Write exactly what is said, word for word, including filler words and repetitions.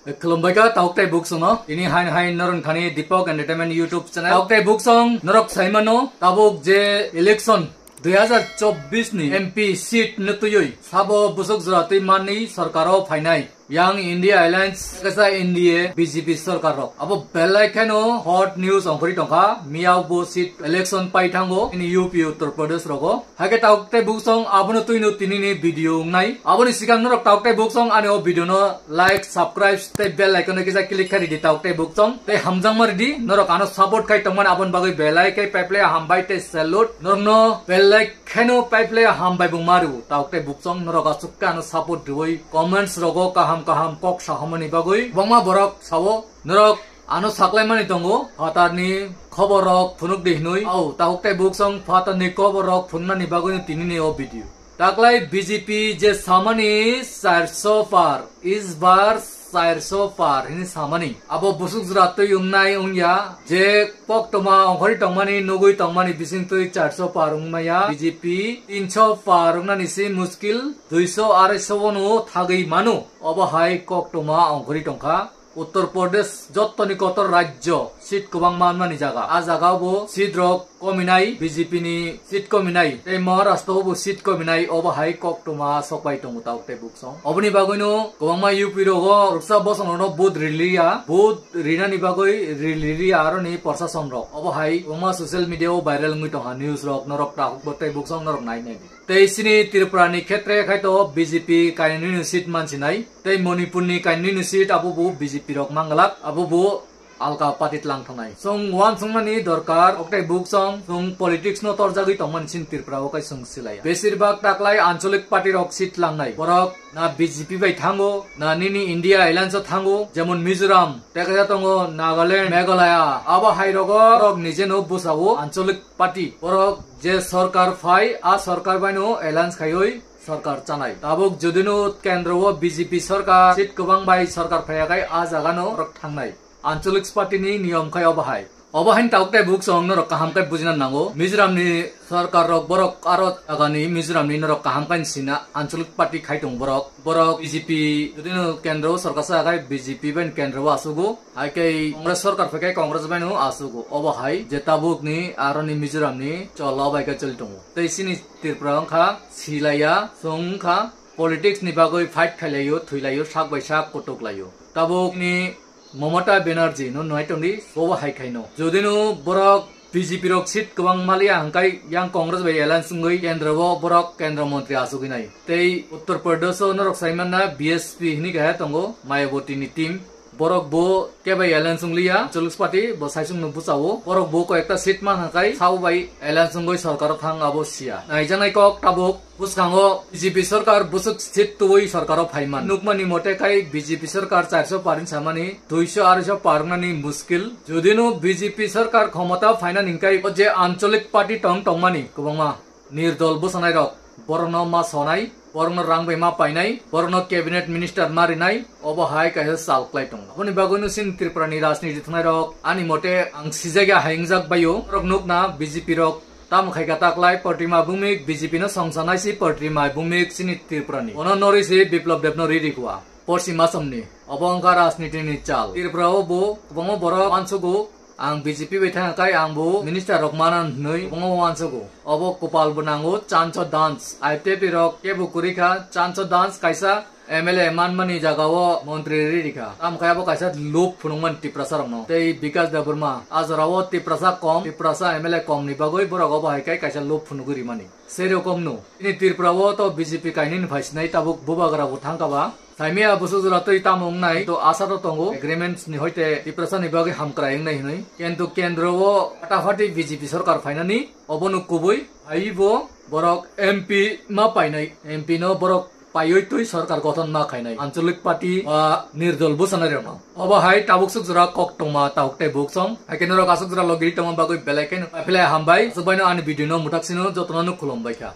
Khulumbai kha tauk tei buksong no. Tini hain hain norok thani Deepak Entertainment YouTube channel. Tauk tei buksong norok saimano tabuk je election dui hazar chobbish ni M P seat no tuyoi sabo busuk jora twi manni sorkaro phainai. Yang India Alliance, kesa N D A, B J P sorkar rok. Abo belai kheno hot news ongkhori tongkha. Miyao bo seat election pai thango ini U P Uttar Pradesh rogo. Haikhe tauk tei buksong abono twino tinini video wngnai. Aboni sikang norok tauk tei buksong ani o video no like, subscribe tei bell icon no kisa click khai ridi tauk tei buksong. Tei hamjangma ridi norok ano support khai tongmani aboni bagwi belai khe paiple hambai tei salute. Norokno belai kheno paiple hambai bung maru tauk tei buksong norok asuk khe ano support riwi comments rogo kaham kaham kok sahomani bagwi. Bongma borok sao norok ano saklaimani tongo phatarni khobor rok phunuk di hinui. Au tauk tei buksong phatarni khobor rok phunuknani bagwi tinini o video. Taklai B J P je samani charso par, is bar charso par hini samani. Abo busuk jora twi wngnai wngya je koktoma ongkhori tongmani nugwi tongmani bising twi charso par wngmaya B J P tinso par wngnani se muskil duiso araiso bono thagwi mano. Obo hai koktoma ongkhori tongkha. Uttar Pradesh jottoni kotor rajyo seat kwbang manmani jaga. A jaga bo seat rok kominai, B J P ni seat kominai, tei Maharashtra bo seat kominai, obo hai koktoma sokpai tongo tauk tei buksong. Oboni bagwino kwbangma U P rogo ruksa bosongno vote riliya, vote rinani bagwi riliya aroni prosason rok. Obo hai kwbangma social media o viral wngwi tongkha news rok, norok takhuk bo tei buksong norok nai nai di. Tei chini Tripura ni khetre khai to B J P kainwi no seat mansinai, tei Manipur ni kainwi no seat abo bo B J P rok manglak, abo bo alka party tlang thangnai. Chwng uansuknani dorkar, oktai buksong, chwng politics no torjagwi tongmani chini Tripura o kai chwng silaiya. Besir bak taklai ancholic party rok seat langnai. Borok na B J P bai thango, na nini India Alliance o thango, jemon Mizoram, tei kaisa tongo Nagaland, Meghalaya, abo hai rogo borok nije no bwsao ancholic party. Borok je sorkar phai, a sorkar bai no alliance khaiwi sorkar chanai. Tabuk jodi no kendro o B J P sorkar seat kwbang bai sorkar phaiya khai a jaga no borok thangnai. Ancholic party ni niyom khai obo hai. Obo hain tabuk tei buksong norok kaham khai bujina nango. Mizoram ni sorkar rok borok aro jagani Mizoram ni norok kaham khai sina ancholic party khai tong borok. Borok B J P jodi no kendro sorkar sa khai B J P bai kendro o asugo. Hai khe Congress sorkar phai khe Congress bai no asugo. Obo hai je tabuk ni aro ni Mizoram ni chol o bai khe choli tongo. Tei chini Tripura wngkha silaiya, chwng wngkha politics ni bagwi fight khailaio, thwilaio, sak bai sak kutuk laio. Tabuk ni Mamata Banerjee no nai tongdi, bobo hai khaino. Jodi no borok B J P rok seat kwbang maliya hwnkhe yang Congress bai alliance wngwi kendro o borok kendro montri asugwi nai. Tei Uttar Pradesh o norok sai manna B S P hini kaha tongo, Mayawati ni team. Borok bo kebai alliance wngliya, Chuluk party bo saisung no bwchao. Borok bo koyekta seat man hwnkhe sabo bai alliance wngwi sorkar o thang abo siya. Naijaknai kok tabuk. Bwskango B J P sorkar bwswk seat tubui sorkaro phaiman. Nukmani mote khai B J P sorkar charso par ni samani duiso araiso par wngnani muskil. Jodi no B J P sorkar khomota phainani hwnkhe o je ancholic party tong tongmani kwbangma nirdol bwsanairok borokno ma sonai, borokno rang bai ma painai, borokno cabinet minister ma rinai, obo hai kaisa chal kwlai tongo. Aboni bagwino chini Tripura ni rajniti thwngnairok ani mote ang sijak ya hai wngjak baio. Borok nukna B J P rok tamo khai kha taklai Protima Bhumik B J P no songsanai si Protima Bhumik chini Tripura ni. Ono norwi si Biplab Deb no riri kua. Porsi masomni. Obo wngkha rajniti ni chal. Tripura o bo kwbangma borok uansugo, ang B J P bai thangkha khai ang bo minister rok mana hwnwi kwbangma uansugo. Obo kopal bo nango, chanso dance. I P F T rok kebo kwrwi kha, chanso dance kaisa M L A manmani jaga o montri riri kha. Tamo khe abo kaisa lob phunukmani Tiprasa rokno. Tei Bikash Debbarma, a jora o Tiprasa kom, Tiprasa M L A kom ni bagwi borok obo hai khe kaisa lob phunugwi rimani. Sei rokomno, chini Tripura o to B J P kainwini phai sinai tabuk bubagra bo thangkha ba. Saimia bwswk jora twi tamo wngnai, to asa to tongo, agreements ni hoite Tiprasa ni bagwi hamkrai wngnai hinwi. Kintu kendro o fatafati B J P sorkar phainani, obono kubui, phaiwi bo borok M P ma painai, M P no borok paiwi twi sorkar gothon ma khainai. Ancholic party ba nirdol bwsanairokno. Obo hai tabuk swk jora kok tongma tabuk tei buksong. Hai khe norok aswk jora logiri tongma bagwi belai kheno. Aphelai hambai, aswk baino ani video no mwthak sino jotono no khulum bai kha.